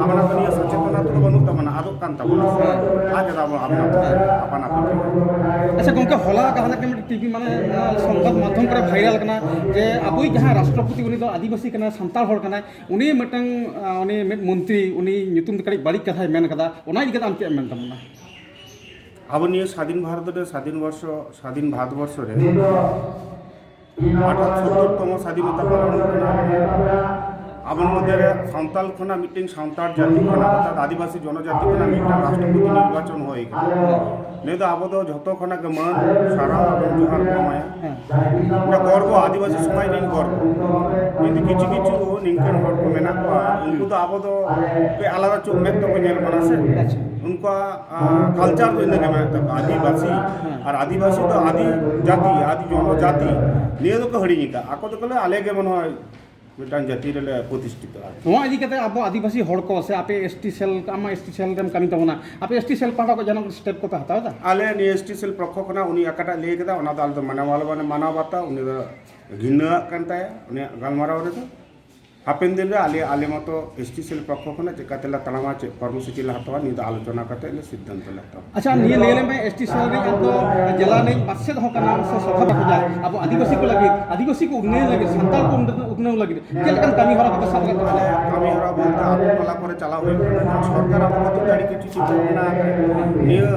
ᱟᱵᱚᱱᱟᱜ ᱫᱚ ᱱᱤᱭᱟᱹ ᱥᱚᱪᱮᱛᱚᱱᱟ ᱫᱚ ᱵᱟᱹᱱᱩᱜ ᱛᱟᱵᱚᱱᱟ, ᱟᱫᱚᱜ ᱠᱟᱱ ᱛᱟᱵᱚᱱᱟ᱾ ᱟᱫ ᱠᱮᱫᱟ ᱵᱚᱱ ᱟᱵᱚᱱᱟᱜ ᱟᱯᱟᱱ ᱟᱹᱯᱤᱱ ᱛᱮᱜᱮ᱾ ᱟᱪᱪᱷᱟ ᱜᱚᱢᱠᱮ, ᱦᱚᱞᱟ ᱡᱟᱦᱟᱸ ᱞᱮᱠᱟ ᱢᱤᱫᱴᱤᱡ ᱴᱤᱵᱷᱤ ᱢᱟᱱᱮ, ᱚᱱᱟ ᱥᱚᱝᱵᱟᱫ ᱢᱟᱫᱽᱫᱷᱚᱢ ᱠᱚᱨᱮ ᱵᱷᱟᱭᱨᱟᱞ ᱠᱟᱱᱟ ᱡᱮ ᱟᱵᱚᱭᱤᱡ ᱡᱟᱦᱟᱸᱭ ᱨᱟᱥᱴᱨᱚᱯᱚᱛᱤ, ᱩᱱᱤ ᱫᱚ ᱟᱹᱫᱤᱵᱟᱹᱥᱤ ᱠᱟᱱᱟᱭ, ᱥᱟᱱᱛᱟᱲ ᱦᱚᱲ ᱠᱟᱱᱟᱭ, ᱩᱱᱤ ᱢᱤᱫᱴᱟᱝ, ᱟᱸ, ᱩᱱᱤ ᱢᱤᱫ ᱢᱚᱱᱛᱨᱤ, ᱩᱱᱤ ᱧᱩᱛᱩᱢ ᱛᱮ ᱠᱟᱹᱴᱤᱡ ᱵᱟᱹᱲᱤᱡ ᱠᱟᱛᱷᱟᱭ ᱢᱮᱱ ᱠᱟᱫᱟ, ᱚᱱᱟ ᱤᱫᱤ ᱠᱟᱛᱮ ᱟᱢ ᱪᱮᱫ ᱮᱢ ᱢᱮᱱ ᱛᱟᱵᱚᱱᱟ? ᱟᱵᱚ ᱱᱤᱭᱟᱹ ᱥᱟᱫᱷᱤᱱ ᱵᱷᱟᱨᱚᱛ ᱨᱮ, ᱥᱟᱫᱷᱤᱱ ᱵᱚᱨᱥᱚ, ᱥᱟᱫᱷᱤᱱ ᱵᱷᱟᱨᱚᱛ ᱵᱚᱨᱥᱚ ᱨᱮ ᱟᱴᱷᱟᱛᱛᱳᱨ ᱛᱚᱢᱚ ᱥᱟᱫᱷᱤᱱᱚᱛᱟ ᱯᱟᱞᱚᱱ ᱦᱩᱭᱩᱜ ᱠᱟᱱᱟ᱾ ᱟᱵᱚ ᱢᱚᱫᱽᱫᱷᱮ ᱨᱮ ᱥᱟᱱᱛᱟᱞ ᱠᱷᱚᱱᱟᱜ ᱢᱤᱫᱴᱮᱱ ᱥᱟᱱᱛᱟᱲ ᱡᱟᱹᱛᱤ ᱠᱷᱚᱱᱟᱜ, ᱚᱨᱛᱷᱟᱛ ᱟᱹᱫᱤᱵᱟᱹᱥᱤ ᱡᱚᱱᱚᱡᱟᱹᱛᱤ ᱠᱷᱚᱱᱟᱜ ᱢᱤᱫᱴᱟᱝ ᱨᱟᱥᱴᱨᱚᱯᱚᱛᱤ ᱱᱤᱨᱵᱟᱪᱚᱱ ᱦᱩᱭ ᱠᱟᱱᱟ᱾ ᱱᱤᱭᱟᱹ ᱫᱚ ᱟᱵᱚ ᱫᱚ ᱡᱷᱚᱛᱚ ᱠᱷᱚᱱᱟᱜ ᱜᱮ ᱢᱟᱹᱱ, ᱥᱟᱨᱦᱟᱣ ᱮᱵᱚᱝ ᱡᱚᱦᱟᱨ ᱠᱚ ᱮᱢᱟᱭᱟ᱾ ᱦᱮᱸ᱾ ᱢᱤᱫᱴᱟᱝ ᱜᱚᱨᱵᱚ, ᱟᱹᱫᱤᱵᱟᱹᱥᱤ ᱥᱚᱢᱟᱡᱽ ᱨᱮᱱ ᱜᱚᱨᱵᱚ᱾ ᱠᱤᱱᱛᱩ ᱠᱤᱪᱷᱩ ᱠᱤᱪᱷᱩ ᱱᱤᱝᱠᱟᱹᱱ ᱦᱚᱲ ᱠᱚ ᱢᱮᱱᱟᱜ ᱠᱚᱣᱟ, ᱩᱱᱠᱩ ᱫᱚ ᱟᱵᱚ ᱫᱚ ᱠᱟᱹᱡ ᱟᱞᱟᱫᱟ ᱪᱚ-, ᱢᱮᱫ ᱛᱮᱠᱚ ᱧᱮᱞ ᱵᱚᱱᱟ ᱥᱮ᱾ ᱟᱪᱪᱷᱟ᱾ ᱩᱱᱠᱩᱣᱟᱜ, ᱟᱸ, culture ᱫᱚ ᱤᱱᱟᱹᱜᱮ ᱢᱮᱱᱟᱜ ᱛᱟᱠᱚᱣᱟ, ᱟᱹᱫᱤᱵᱟᱹᱥᱤ᱾ ᱦᱮᱸ᱾ ᱟᱨ ᱟᱹᱫᱤᱵᱟᱹᱥᱤ ᱫᱚ ᱟᱹᱫᱤ ᱡᱟᱹᱛᱤ, ᱟᱹᱫᱤ ᱡᱚᱱᱚᱡᱟᱹᱛᱤ, ᱱᱤᱭᱟᱹ ᱫᱚᱠᱚ ᱦᱤᱲᱤᱧ ᱟᱠᱟᱫ᱾ ᱟᱠᱚ ᱫᱚᱠᱚ ᱞᱟᱹᱭᱟ, ᱟᱞᱮ ᱜᱮ ᱢᱚᱱᱮ ᱦᱚᱭ ᱢᱤᱫᱴᱟᱝ ᱡᱟᱹᱛᱤ ᱨᱮᱞᱮ ᱯᱨᱚᱛᱤᱥᱴᱷᱤᱛᱚᱜᱼᱟ᱾ ᱱᱚᱣᱟ ᱤᱫᱤ ᱠᱟᱛᱮ ᱟᱵᱚ ᱟᱹᱫᱤᱵᱟᱹᱥᱤ ᱦᱚᱲ ᱠᱚ ᱥᱮ ᱟᱯᱮ ᱮᱥ ᱴᱤ ᱥᱮᱞ, ᱟᱢ ᱢᱟ ᱮᱥ ᱴᱤ ᱥᱮᱞ ᱨᱮᱢ ᱠᱟᱹᱢᱤ ᱛᱟᱵᱚᱱᱟ, ᱟᱯᱮ ᱮᱥ ᱴᱤ ᱥᱮᱞ ᱯᱟᱦᱴᱟ ᱠᱷᱚᱱ ᱡᱟᱦᱟᱱᱟᱜ step ᱠᱚᱯᱮ ᱦᱟᱛᱟᱣ ᱮᱫᱟ? ᱟᱞᱮ ᱱᱤᱭᱟᱹ ᱮᱥ ᱴᱤ ᱥᱮᱞ ᱯᱚᱠᱠᱷᱚ ᱠᱷᱚᱱᱟᱜ ᱩᱱᱤ ᱚᱠᱟᱴᱟᱜ ᱞᱟᱹᱭ ᱠᱮᱫᱟ, ᱚᱱᱟ ᱫᱚ ᱟᱞᱮ ᱫᱚ ᱢᱟᱱᱟᱣ ᱵᱟᱞᱮ ᱢᱟᱱᱟᱣ ᱵᱟᱛᱟᱣᱟ᱾ ᱩᱱᱤ ᱫᱚ ᱜᱷᱤᱱᱟᱹᱣᱟᱜ ᱠᱟᱱ ᱛᱟᱭᱟ ᱩᱱᱤᱭᱟᱜ ᱜᱟᱞᱢᱟᱨᱟᱣ ᱨᱮᱫᱚ᱾ ᱦᱟᱯᱮᱱ ᱫᱤᱱ ᱨᱮ ᱟᱞᱮ, ᱟᱞᱮ ᱢᱚᱛᱚ ᱮᱥ ᱴᱤ ᱥᱮᱞ ᱯᱚᱠᱠᱷᱚ ᱠᱷᱚᱱᱟᱜ ᱪᱮᱫ ᱞᱮᱠᱟ ᱛᱮᱞᱮ ᱛᱟᱲᱟᱢᱟ, ᱪᱮᱫ ᱠᱚᱨᱢᱚᱥᱩᱪᱤ ᱞᱮ ᱦᱟᱛᱟᱣᱟ, ᱱᱤᱭᱟᱹ ᱫᱚ ᱟᱞᱳᱪᱚᱱᱟ ᱠᱟᱛᱮ ᱞᱮ ᱥᱤᱫᱽᱫᱷᱟᱱᱛᱚ ᱞᱮ ᱦᱟᱛᱟᱣᱟ᱾ ᱟᱪᱪᱷᱟ, ᱱᱤᱭᱟᱹ ᱞᱟᱹᱭ ᱞᱮᱢᱮ, ᱮᱥ ᱴᱤ ᱥᱮᱞ ᱨᱤᱱᱤᱡ ᱟᱢ ᱫᱚ ᱡᱮᱞᱟ ᱨᱤᱱᱤᱡ ᱯᱟᱨᱥᱮᱫ ᱦᱚᱸ ᱠᱟᱱᱟᱢ ᱥᱮ ᱥᱚᱵᱷᱟ ᱠᱚ ᱡᱟ ᱟᱵᱚ ᱟᱹᱫᱤᱵᱟᱹᱥᱤ ᱠᱚ ᱞᱟᱹᱜᱤᱫ, ᱟᱹᱫᱤᱵᱟᱹᱥᱤ ᱠᱚ ᱩᱱᱱᱚᱭᱚᱱ ᱞᱟᱹᱜᱤᱫ, ᱥᱟᱱᱛᱟᱲ ᱠᱚ ᱩᱱᱱᱚᱭᱚᱱ ᱞᱟᱹᱜᱤᱫ ᱪᱮᱫ ᱞᱮᱠᱟᱱ ᱠᱟᱹᱢᱤ ᱦᱚᱨᱟ ᱠᱚᱯᱮ ᱥᱟᱵ ᱟᱠᱟᱫ ᱛᱟᱵᱚᱱᱟ? ᱠᱟᱹᱢᱤ ᱦᱚᱨᱟ ᱵᱚᱞᱛᱮ ᱟᱛᱳ ᱴᱚᱞᱟ ᱠᱚᱨᱮ ᱪᱟᱞᱟᱣ ᱦᱩᱭᱩᱜ ᱠᱟᱱᱟ, ᱥᱚᱨᱠᱟᱨ ᱟᱵᱚ ᱠᱷᱟᱹᱛᱤᱨ ᱛᱮ ᱟᱹᱰᱤ ᱠᱤᱪᱷᱩ ᱪᱤᱱᱛᱟᱹ ᱵᱷᱟᱵᱽᱱᱟ ᱟᱠᱟᱫᱟ᱾ ᱱᱤᱭᱟᱹ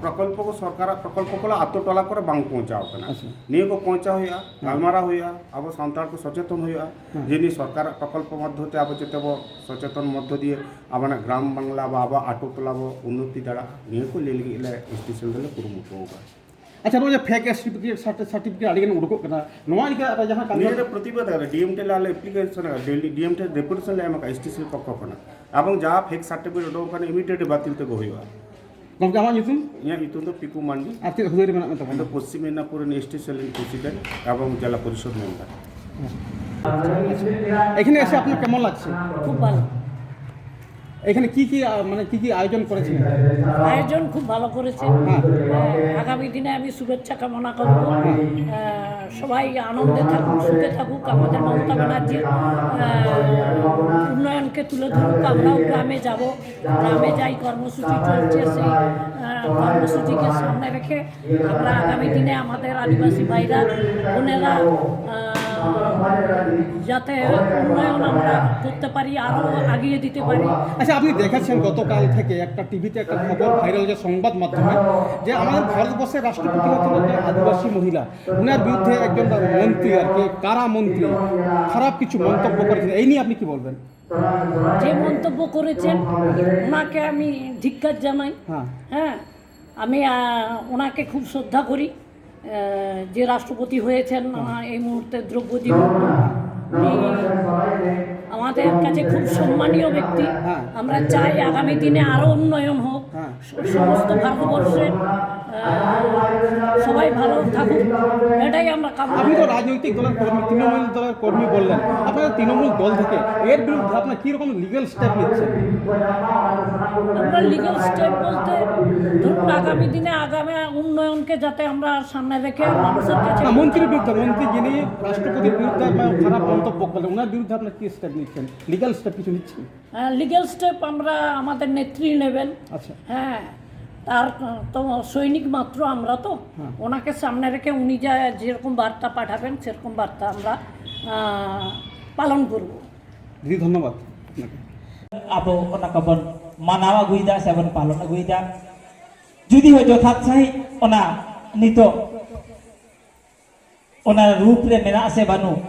ᱯᱨᱚᱠᱚᱞᱯᱚ ᱠᱚ, ᱥᱚᱨᱠᱟᱨᱟᱜ ᱯᱨᱚᱠᱚᱞᱯᱚ ᱠᱚ ᱟᱛᱳ ᱴᱚᱞᱟ ᱠᱚᱨᱮ ᱵᱟᱝ ᱯᱳᱣᱪᱷᱟᱣ ᱠᱟᱱᱟ᱾ ᱟᱪᱪᱷᱟ᱾ ᱱᱤᱭᱟᱹ ᱠᱚ ᱯᱳᱣᱪᱷᱟᱣ ᱦᱩᱭᱩᱜᱼᱟ, ᱜᱟᱞᱢᱟᱨᱟᱣ ᱦᱩᱭᱩᱜᱼᱟ, ᱟᱵᱚ ᱥᱟᱱᱛᱟᱲ ᱠᱚ ᱥᱚᱪᱮᱛᱚᱱ ᱦᱩᱭᱩᱜᱼᱟ᱾ ᱦᱮᱸ᱾ ᱡᱮ ᱱᱤᱭᱟᱹ ᱥᱚᱨᱠᱟᱨᱟᱜ ᱯᱨᱚᱠᱚᱞᱯᱚ ᱢᱚᱫᱽᱫᱷᱚ ᱛᱮ ᱟᱵᱚ ᱡᱟᱛᱮ ᱵᱚ ᱥᱚᱪᱮᱛᱚᱱ ᱢᱚᱫᱽᱫᱷᱚ ᱫᱤᱭᱮ ᱟᱵᱚᱱᱟᱜ ᱜᱨᱟᱢ ᱵᱟᱝᱞᱟ ᱵᱟ ᱟᱵᱚᱣᱟᱜ ᱟᱛᱳ ᱴᱚᱞᱟ ᱵᱚ ᱩᱱᱱᱚᱛᱤ ᱫᱟᱲᱮᱭᱟᱜᱼᱟ, ᱱᱤᱭᱟᱹ ᱠᱚ ᱞᱟᱹᱭ ᱞᱟᱹᱜᱤᱫ ᱞᱮ ᱮᱥ ᱴᱤ ᱥᱮᱞ ᱫᱚᱞᱮ ᱠᱩᱨᱩᱢᱩᱴᱩ ᱟᱠᱟᱫᱟ᱾ ᱟᱪᱪᱷᱟ, ᱱᱚᱜᱼᱚᱭ ᱡᱮ ᱯᱷᱮᱠ ᱮᱥ ᱴᱤ ᱥᱟᱨᱴᱤᱯᱷᱤᱠᱮᱴ ᱟᱹᱰᱤ ᱜᱟᱱ ᱩᱰᱩᱠᱚᱜ ᱠᱟᱱᱟ, ᱱᱚᱣᱟ ᱤᱫᱤ ᱠᱟᱛᱮ ᱟᱯᱮ ᱡᱟᱦᱟᱸ ᱠᱟᱹᱢᱤ ᱱᱤᱭᱟᱹ ᱨᱮ ᱯᱨᱚᱛᱤᱵᱟᱫ ᱟᱞᱮ ᱰᱤ ᱮᱢ ᱴᱤ ᱞᱮ ᱟᱞᱮ ᱮᱯᱞᱤᱠᱮᱥᱚᱱ ᱟᱠᱟᱫᱟ, ᱰᱤ ᱮᱢ ᱴᱤ ᱰᱮᱯᱩᱴᱮᱥᱚᱱ ᱞᱮ ᱮᱢ ᱟᱠᱟᱫᱟ ᱮᱥ ᱴᱤ ᱥᱮᱞ ᱯᱚᱠᱠᱷᱚ ᱠᱷᱚᱱᱟᱜ, ᱮᱵᱚᱝ ᱡᱟᱦᱟᱸ ᱯᱷᱮᱠ ᱥᱟᱨᱴᱤᱯᱷᱤᱠᱮᱴ ᱩᱰᱩᱠ ᱟᱠᱟᱱᱟ ᱤᱢᱤᱰᱤᱭᱮᱴ ᱵᱟᱹᱛᱤᱞ ᱛᱮ ᱟᱹᱜᱩ ᱦᱩᱭᱩᱜᱼᱟ᱾ ᱜᱚᱢᱠᱮ, ᱟᱢᱟᱜ ᱧᱩᱛᱩᱢ? ᱤᱧᱟᱹᱜ ᱧᱩᱛᱩᱢ ᱫᱚ ᱯᱤᱠᱩ ᱢᱟᱱᱰᱤ᱾ ᱟᱨ ᱪᱮᱫ ᱦᱩᱫᱟᱹ ᱨᱮ ᱢᱮᱱᱟᱜ ᱢᱮ ᱤᱧ ᱛᱟᱵᱚᱱᱟ? ᱫᱚ ᱯᱚᱥᱪᱤᱢ ᱢᱮᱫᱽᱱᱟᱯᱩᱨ ᱨᱮᱱ ᱮᱥ ᱴᱤ ᱥᱮᱞ ᱨᱮᱱ ᱯᱨᱮᱥᱤᱰᱮᱱᱴ ᱮᱵᱚᱝ ᱡᱮᱞᱟ ᱯᱚᱨᱤᱥᱚᱫ ᱢᱮᱢᱵᱟᱨ᱾ আচ্ছা, এখানে এসে আপনার কেমন লাগছে? খুব ভালো। এখানে কি কি, আহ, মানে কি কি আয়োজন করেছিলেন? আয়োজন খুব ভালো করেছে। হ্যাঁ। হ্যাঁ, আগামী দিনে আমি শুভেচ্ছা কামনা করব। আহ, সবাই আনন্দে থাকুক, সুখে থাকুক, আমাদের মমতা ব্যানার্জির, আহ, উন্নয়নকে তুলে ধরুক। আমরাও গ্রামে যাব, গ্রামে যাই, কর্মসূচি চলছে, সেই, আহ, কর্মসূচিকে সামনে রেখে আমরা আগামী দিনে আমাদের আদিবাসী ভাইরা, বোনেরা, আহ, যাতে উন্নয়ন আমরা করতে পারি, আরও এগিয়ে দিতে পারি। আচ্ছা, আপনি দেখেছেন গতকাল থেকে একটা টিভিতে একটা খবর ভাইরাল যে সংবাদ মাধ্যমে, যে আমাদের ভারতবর্ষের রাষ্ট্রপতি হচ্ছেন একজন আদিবাসী মহিলা, ওনার বিরুদ্ধে একজন মন্ত্রী, আর কি, কারা মন্ত্রী, খারাপ কিছু মন্তব্য করেছেন, এই নিয়ে আপনি কি বলবেন? যে মন্তব্য করেছেন, ওনাকে আমি ধিক্কার জানাই। হ্যাঁ। হ্যাঁ, আমি, আহ, ওনাকে খুব শ্রদ্ধা করি। আহ, যে রাষ্ট্রপতি হয়েছেন, হ্যাঁ। আহ, এই মুহূর্তে দ্রৌপদী মুর্মু, উনি আমাদের কাছে খুব সম্মানীয় ব্যক্তি। হ্যাঁ। আমরা চাই আগামী দিনে আরো উন্নয়ন হোক। হ্যাঁ। স-, সমস্ত ভারতবর্ষে, আহ, সবাই ভালো থাকুক, এটাই আমরা কামনা আপনি তো করি। রাজনৈতিক দলের কর্মী, তৃণমূল দলের কর্মী বললেন, আপনারা তৃণমূল দল থেকে এর বিরুদ্ধে আপনারা কীরকম লিগ্যাল স্টেপ নিচ্ছেন? আমরা লিগ্যাল স্টেপ বলতে, ধরুন, আগামী দিনে আগামী উন্নয়নকে যাতে আমরা সামনে রেখে মানুষের কাছে না, মন্ত্রীর বিরুদ্ধে, মন্ত্রী যিনি রাষ্ট্রপতির বিরুদ্ধে আপনার খারাপ মন্তব্য করলেন, ওনার বিরুদ্ধে আপনার কি স্টেপ নিচ্ছেন? লিগ্যাল স্টেপ কিছু নিচ্ছেন? লিগ্যাল স্টেপ আমরা, আমাদের নেত্রী নেবেন। আচ্ছা। হ্যাঁ, তার তো সৈনিক মাত্র আমরা তো। হ্যাঁ। ওনাকে সামনে রেখে উনি যা, যেরকম বার্তা পাঠাবেন, সেরকম বার্তা আমরা, আহ, পালন করব। দিদি, ধন্যবাদ আপনাকে। ᱟᱵᱚ ᱚᱱᱟ ᱠᱚᱵᱚᱱ ᱢᱟᱱᱟᱣ ᱟᱹᱜᱩᱭᱮᱫᱟ ᱥᱮ ᱵᱚᱱ ᱯᱟᱞᱚᱱ ᱟᱹᱜᱩᱭᱮᱫᱟ᱾ ᱡᱩᱫᱤ ᱦᱚᱸ ᱡᱚᱛᱷᱟᱛ ᱥᱟᱺᱦᱤᱡ ᱚᱱᱟ ᱱᱤᱛᱚᱜ ᱚᱱᱟ ᱨᱩᱯ ᱨᱮ ᱢᱮᱱᱟᱜ ᱥᱮ ᱵᱟᱹᱱᱩᱜ,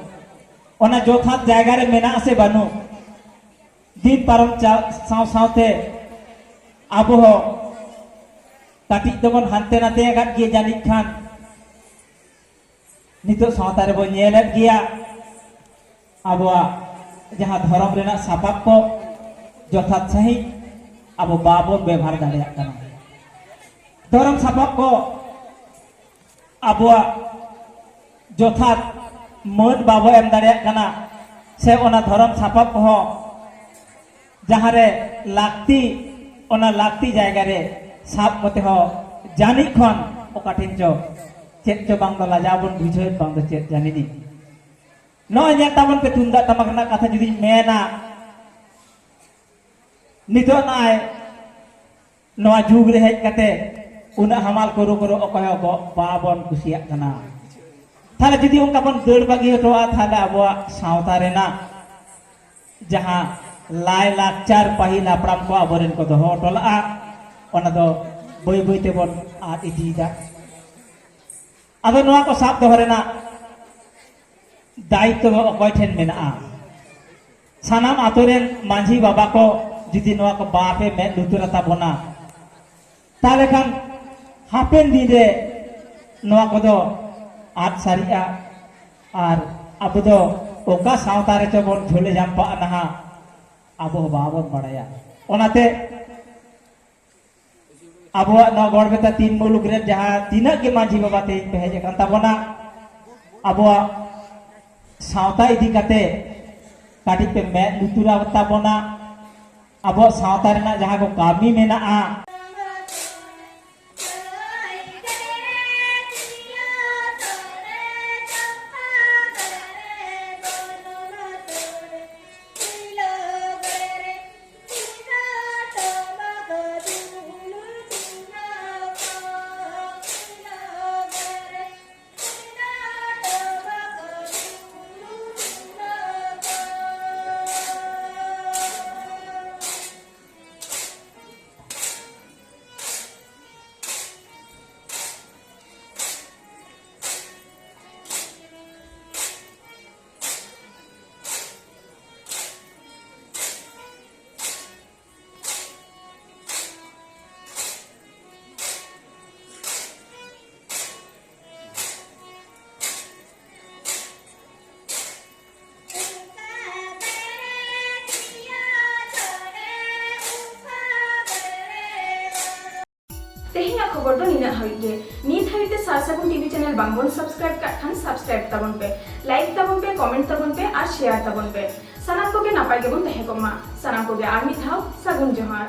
ᱚᱱᱟ ᱡᱚᱛᱷᱟᱛ ᱡᱟᱭᱜᱟ ᱨᱮ ᱢᱮᱱᱟᱜ ᱥᱮ ᱵᱟᱹᱱᱩᱜ, ᱫᱤᱱ ᱯᱟᱨᱚᱢ ᱪᱟ-, ᱥᱟᱶ ᱥᱟᱶᱛᱮ ᱟᱵᱚ ᱦᱚᱸ ᱠᱟᱹᱴᱤᱡ ᱫᱚᱵᱚᱱ ᱦᱟᱱᱛᱮ ᱱᱟᱛᱮ ᱟᱠᱟᱫ ᱜᱮᱭᱟ ᱡᱟᱹᱱᱤᱡ ᱠᱷᱟᱱ᱾ ᱱᱤᱛᱚᱜ ᱥᱟᱶᱛᱟ ᱨᱮᱵᱚᱱ ᱧᱮᱞᱮᱫ ᱜᱮᱭᱟ, ᱟᱵᱚᱣᱟᱜ ᱡᱟᱦᱟᱸ ᱫᱷᱚᱨᱚᱢ ᱨᱮᱱᱟᱜ ᱥᱟᱯᱟᱵ ᱠᱚ ᱡᱚᱛᱷᱟᱛ ᱥᱟᱺᱦᱤᱡ ᱟᱵᱚ ᱵᱟᱵᱚᱱ ᱵᱮᱵᱷᱟᱨ ᱫᱟᱲᱮᱭᱟᱜ ᱠᱟᱱᱟ᱾ ᱫᱷᱚᱨᱚᱢ ᱥᱟᱯᱟᱵ ᱠᱚ ᱟᱵᱚᱣᱟᱜ ᱡᱚᱛᱷᱟᱛ ᱢᱟᱹᱱ ᱵᱟᱵᱚ ᱮᱢ ᱫᱟᱲᱮᱭᱟᱜ ᱠᱟᱱᱟ, ᱥᱮ ᱚᱱᱟ ᱫᱷᱚᱨᱚᱢ ᱥᱟᱯᱟᱵ ᱠᱚᱦᱚᱸ ᱡᱟᱦᱟᱸ ᱨᱮ ᱞᱟᱹᱠᱛᱤ, ᱚᱱᱟ ᱞᱟᱹᱠᱛᱤ ᱡᱟᱭᱜᱟ ᱨᱮ ᱥᱟᱵ ᱠᱟᱛᱮ ᱦᱚᱸ ᱡᱟᱹᱱᱤᱡ ᱠᱷᱚᱱ ᱚᱠᱟ ᱴᱷᱮᱱ ᱪᱚ ᱪᱮᱫ ᱪᱚ ᱵᱟᱝ ᱫᱚ ᱞᱟᱡᱟᱣ ᱵᱚᱱ ᱵᱩᱡᱷᱟᱹᱣᱮᱫ, ᱵᱟᱝ ᱫᱚ ᱪᱮᱫ ᱡᱟᱹᱱᱤᱡ᱾ ᱱᱚᱜᱼᱚᱭ ᱧᱮᱞ ᱛᱟᱵᱚᱱ ᱯᱮ, ᱛᱩᱢᱫᱟᱜ ᱴᱟᱢᱟᱠ ᱨᱮᱱᱟᱜ ᱠᱟᱛᱷᱟ ᱡᱩᱫᱤᱧ ᱢᱮᱱᱟ, ᱱᱤᱛᱚᱜ ᱱᱚᱜᱼᱚᱭ ᱱᱚᱣᱟ ᱡᱩᱜᱽ ᱨᱮ ᱦᱮᱡ ᱠᱟᱛᱮ ᱩᱱᱟᱹᱜ ᱦᱟᱢᱟᱞ ᱠᱩᱨᱩ ᱠᱩᱨᱩ ᱚᱠᱚᱭ ᱦᱚᱸ ᱵᱚ-, ᱵᱟᱵᱚᱱ ᱠᱩᱥᱤᱭᱟᱜ ᱠᱟᱱᱟ᱾ ᱛᱟᱦᱞᱮ ᱡᱩᱫᱤ ᱚᱱᱠᱟ ᱵᱚᱱ ᱫᱟᱹᱲ ᱵᱟᱹᱜᱤ ᱦᱚᱴᱚᱣᱟᱜᱼᱟ, ᱛᱟᱦᱞᱮ ᱟᱵᱚᱣᱟᱜ ᱥᱟᱶᱛᱟ ᱨᱮᱱᱟᱜ ᱡᱟᱦᱟᱸ ᱞᱟᱭ ᱞᱟᱠᱪᱟᱨ ᱯᱟᱹᱦᱤᱞ ᱦᱟᱯᱲᱟᱢ ᱠᱚ ᱟᱵᱚᱨᱮᱱ ᱠᱚ ᱫᱚᱦᱚ ᱦᱚᱴᱚ ᱞᱟᱜᱼᱟ, ᱚᱱᱟ ᱫᱚ ᱵᱟᱹᱭ ᱵᱟᱹᱭ ᱛᱮᱵᱚᱱ ᱟᱫ ᱤᱫᱤᱭᱮᱫᱟ᱾ ᱟᱫᱚ ᱱᱚᱣᱟ ᱠᱚ ᱥᱟᱵ ᱫᱚᱦᱚ ᱨᱮᱱᱟᱜ ᱫᱟᱭᱤᱛᱛᱚ ᱫᱚ ᱚᱠᱚᱭ ᱴᱷᱮᱱ ᱢᱮᱱᱟᱜᱼᱟ? ᱥᱟᱱᱟᱢ ᱟᱛᱳ ᱨᱮᱱ ᱢᱟᱹᱡᱷᱤ ᱵᱟᱵᱟ ᱠᱚ ᱡᱩᱫᱤ ᱱᱚᱣᱟ ᱠᱚ ᱵᱟᱯᱮ ᱢᱮᱫ ᱞᱩᱛᱩᱨᱟ ᱛᱟᱵᱚᱱᱟ, ᱛᱟᱦᱞᱮ ᱠᱷᱟᱱ ᱦᱟᱯᱮᱱ ᱫᱤᱱ ᱨᱮ ᱱᱚᱣᱟ ᱠᱚᱫᱚ ᱟᱫ ᱥᱟᱹᱨᱤᱜᱼᱟ᱾ ᱟᱨ ᱟᱵᱚ ᱫᱚ ᱚᱠᱟ ᱥᱟᱶᱛᱟ ᱨᱮᱪᱚ ᱵᱚᱱ ᱡᱷᱟᱹᱞᱮ ᱡᱟᱢᱯᱟᱜᱼᱟ ᱱᱟᱦᱟᱜ, ᱟᱵᱚ ᱦᱚᱸ ᱵᱟᱵᱚᱱ ᱵᱟᱲᱟᱭᱟ᱾ ᱚᱱᱟᱛᱮ ᱟᱵᱚᱣᱟᱜ ᱱᱚᱣᱟ ᱜᱚᱲᱵᱮᱛᱟ ᱛᱤᱱ ᱢᱩᱞᱩᱠ ᱨᱮᱱ ᱡᱟᱦᱟᱸ ᱛᱤᱱᱟᱹᱜ ᱜᱮ ᱢᱟᱹᱡᱷᱤ ᱵᱟᱵᱟ ᱛᱮᱦᱮᱧ ᱯᱮ ᱦᱮᱡ ᱟᱠᱟᱱ ᱛᱟᱵᱚᱱᱟ, ᱟᱵᱚᱣᱟᱜ ᱥᱟᱶᱛᱟ ᱤᱫᱤ ᱠᱟᱛᱮ ᱠᱟᱹᱴᱤᱡ ᱯᱮ ᱢᱮᱫ ᱞᱩᱛᱩᱨᱟ ᱛᱟᱵᱚᱱᱟ᱾ ᱟᱵᱚᱣᱟᱜ ᱥᱟᱶᱛᱟ ᱨᱮᱱᱟᱜ ᱡᱟᱦᱟᱸ ᱠᱚ ᱠᱟᱹᱢᱤ ᱢᱮᱱᱟᱜᱼᱟ, ᱜᱮ᱾ ᱱᱤᱛ ᱦᱟᱹᱵᱤᱡ ᱛᱮ ᱥᱟᱨ ᱥᱟᱹᱜᱩᱱ ᱴᱤᱵᱷᱤ ᱪᱮᱱᱮᱞ ᱵᱟᱝᱵᱚᱱ ᱥᱟᱵᱥᱠᱨᱟᱭᱤᱵ ᱠᱟᱜ ᱠᱷᱟᱱ ᱥᱟᱵᱥᱠᱨᱟᱭᱤᱵ ᱛᱟᱵᱚᱱ ᱯᱮ, ᱞᱟᱭᱤᱠ ᱛᱟᱵᱚᱱ ᱯᱮ, ᱠᱚᱢᱮᱱᱴ ᱛᱟᱵᱚᱱ ᱯᱮ ᱟᱨ ᱥᱮᱭᱟᱨ ᱛᱟᱵᱚᱱ ᱯᱮ᱾ ᱥᱟᱱᱟᱢ ᱠᱚᱜᱮ ᱱᱟᱯᱟᱭ ᱜᱮᱵᱚᱱ ᱛᱟᱦᱮᱸ ᱠᱚᱜ ᱢᱟ᱾ ᱥᱟᱱᱟᱢ ᱠᱚᱜᱮ ᱟᱨ ᱢᱤᱫ ᱫᱷᱟᱣ ᱥᱟᱹᱜᱩᱱ ᱡᱚᱦᱟᱨ᱾